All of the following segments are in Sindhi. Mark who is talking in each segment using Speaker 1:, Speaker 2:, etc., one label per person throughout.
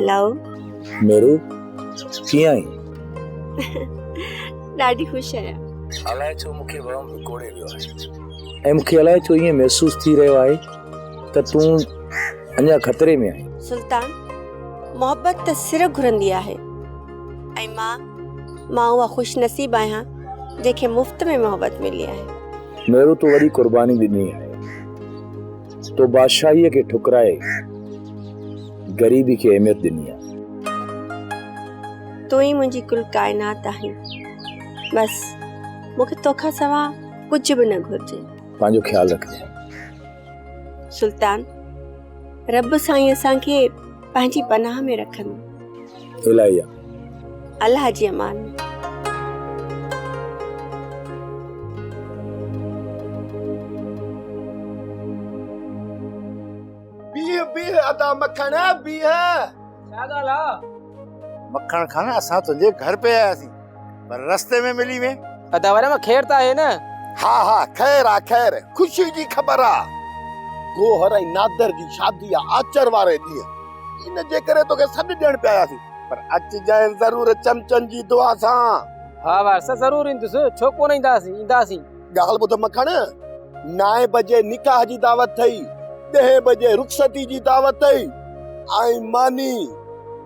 Speaker 1: هلو.
Speaker 2: ميرو، ڪيئن آهين؟
Speaker 1: ڏاڍي خوش آهيان.
Speaker 2: الائي ڇو مون کي وهم وڪوڙي ويو آهي ۽ مون کي الائي ڇو ائين محسوس ٿي رهيو آهي ته تون اڃا خطري ۾ آهين.
Speaker 1: سلطان، محبت ته سر گهرندي آهي ۽ مان، مان اها خوش نصيب آهيان جنهن کي مفت ۾ محبت ملي آهي.
Speaker 2: ميرو، تو وڏي قرباني ڏني آهي. تو بادشاهيء کي ٺڪرائي غريبي کي اهميت ڏني آهي.
Speaker 1: تون ئي منهنجي ڪل ڪائنات آهين. بس مون کي توکان سوا ڪجهه به نه گهرجي.
Speaker 2: پنهنجو خيال رکجانء.
Speaker 1: سلطان، رب سائين اسان کي پنهنجي پناهه ۾ رکندو.
Speaker 2: الائي آ.
Speaker 1: الله جي امان ۾.
Speaker 3: بيهه بيهه ادا مکڻ بيهه.
Speaker 4: ڇا ڳالهه آ؟
Speaker 5: مکڻ خان اسان تنهنجي گهر پئي آياسين پر رستي ۾ ملي وئين.
Speaker 4: ادا وري مان خير ته آهي نه؟
Speaker 3: ها ها خير آ خير خوشي جي خبر آ. گوهر ۽ نادر جي شادي آ آچر واري ڏينهن. ان جي ڪري توکي سڏ ڏيڻ پيا آياسين پر اچجانء ضرور چمچن جي دعا سان.
Speaker 4: ها وارث ضرور ايندس ڇو ڪونه اينداسين اينداسين.
Speaker 3: ڳالهه ٻڌ مکڻ نائين بجي نڪاح جي دعوت ٿئي ڏهين بجي رخصتي جي دعوت ٿئي ۽ ماني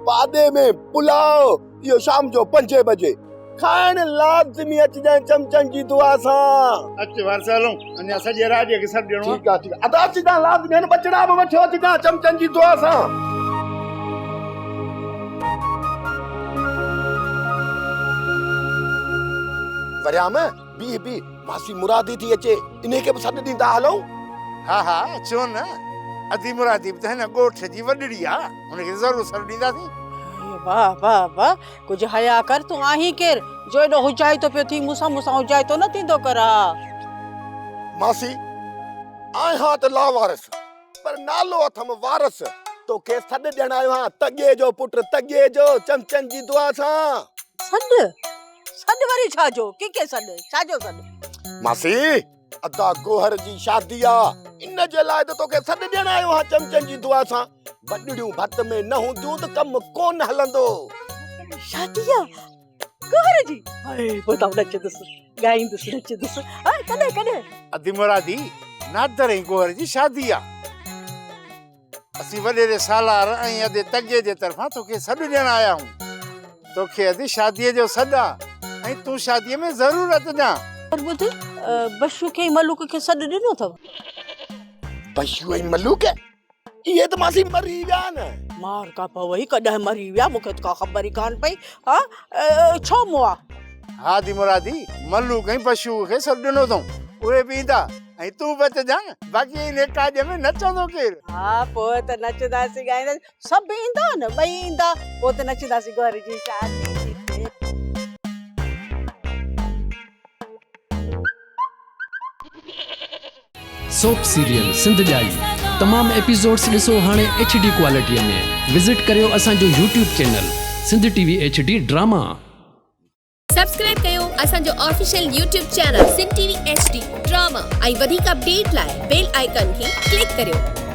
Speaker 3: پاڏي ۾ پلاء اهو شام جو پنجين بجي کائڻ لازمي اچجانء چمچن جي دعا سان.
Speaker 5: اچ وارث هلون اڃا سڄي راڄ کي سڏ ڏيڻو آ.
Speaker 3: ٺيڪ آ ٺيڪ آ ادا اچجانء لازمي هن ٻچڙا به وٺيو اچجانء چمچن جي دعا سان. وريام بيهه بيهه ماسي مرادي ٿي اچي انهي کي به سڏ ڏيندا هلون.
Speaker 5: ها ها ڇو نه ادي مرادي به ته هن ڳوٺ جي وڏڙي آ هن کي ضرور سڏ ڏينداسين.
Speaker 6: واهه واهه واهه ڪجهه حياء ڪر، تون آهين ڪير جو ايڏو حجائتو پيو ٿين، مون سان مون سان حجائتو نه ٿيندو ڪر ها.
Speaker 3: ماسي، آهيان ته لاوارث، پر نالو اٿم وارث، توکي سڏ ڏيڻ آيو آهيان، تڳي جو پٽ تڳي جو، چمچن جي دعا سان.
Speaker 6: سڏ؟ سڏ وري ڇا جو؟ ڪنهن کي سڏ؟ ڇا جو سڏ؟
Speaker 3: ماسي، ادا گوهر جي شادي آ، ان جي لاء ته توکي سڏ ڏيڻ آيو آهيان چمچن جي دعا سان. وڏڙيون ڀت ۾ نه هونديون ته ڪم ڪونه هلندو.
Speaker 6: شادي آ گوهر جي؟ هاء پوء ته آئون نچندس، ڳائيندس، نچندس. هاء ڪڏهن ڪڏهن؟
Speaker 5: ادي مرادي، نادر ۽ گوهر جي شادي آ. اسين وڏيري سالار ۽ ادي تڳي جي طرفان توکي سڏ ڏيڻ آيا آهيون. توکي ادي شاديء جو سڏ آ ۽ تون شاديء ۾ ضرور اچجان.
Speaker 6: پر ٻڌ، بشو کي ۽ ملوڪ کي سڏ ڏنو اٿو؟
Speaker 3: بشو ۽ ملوڪ؟ اهي ته ماسي مري ويا نه.
Speaker 6: مار ڪا پوئي، ڪڏهن مري ويا، مون کي ته ڪا خبر ئي ڪانه پئي. ها، ڇو مئا؟
Speaker 5: ها ادي مرادي، ملوڪ ۽ بشو کي سڏ ڏنو اٿئون، اهي به ايندا. ۽ تون به اچجان، باقي انهيء ڪاڄ ۾ نچندو ڪير؟
Speaker 6: ها، پوء ته نچنداسين ڳائينداسين، سڀ ايندا نه، ٻئي ايندا، پوء ته نچنداسين گهر جي شادي تي.
Speaker 7: سوپ سيريل سنڌ ڄائي تمام ايپيسوڊس ڏسو هاڻي ايڇ ڊي ڪوالٽي ۾ وزٽ ڪريو اسان جو YouTube channel Sindh T V H D drama.
Speaker 8: Subscribe ڪيو اسان جو official YouTube channel Sindh T V H D drama ۽ وڌيڪ اپڊيٽ لاء بيل آئيڪان کي ڪلڪ ڪريو.